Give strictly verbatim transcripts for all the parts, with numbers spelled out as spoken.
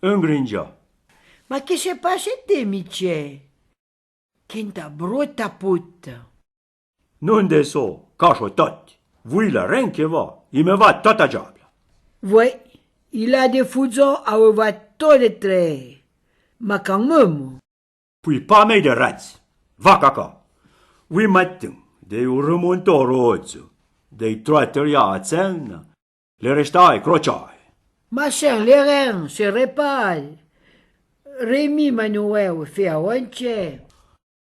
Un grinja. Ma que se passe-te, Michè? Quenta brota pota. Non de so, cacho tot. Vouì la ren que va, i me va tot a diabla. Vouè, i l'a de foudzo a vouè va to de tre. Ma can memo. Pouì pa mé de radz. Va caca. Vouì matin, de ou remonto rodzo, de i troateria a tsenna, le restae crociae. Ma sen le ren se repare. Remi ma noeu fea onche.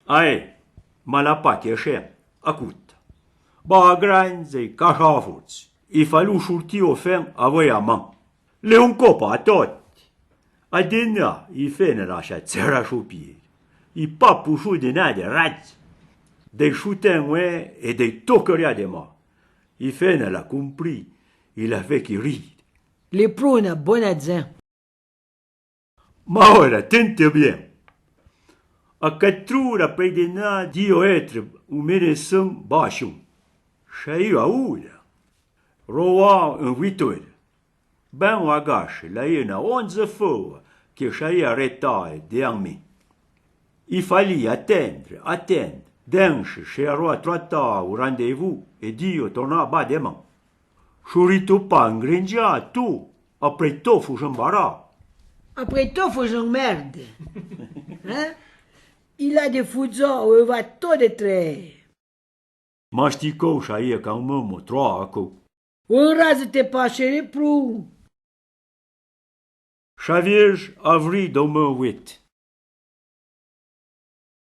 Ae, ma la pa que chen, acouta. Ba a grandze i cacha fortse, i falou chourti o fen a vouè a man. Le un copa a tot. A dena, i fena la cha tsera chou pier. I pa pouchou de na de radz. De choutin ouè e de toqueria de ma. I fena la compri, i la fe qui ride. Le prona bona zen. Ma ora, tente bien. A quatro oura près de na dio etre ou mene sen bachon. Chaiu a oura. Roa un vouit oura. Ben ou agache, la ie na onze foua que chaia retae de an mi. I fali atendre, atendre, denche che a roa troata ou rendez-vous e dio torna ba deman. Chourito pa un grinja, tou, apré to fou j'embara. Apré to fou j'emmerde. Hein? I l'a de foudzo a vouè va to de tre. Masticou chaia can memo troa cou. Un radze te passe le prou. Chavierge avri dou meu vouit.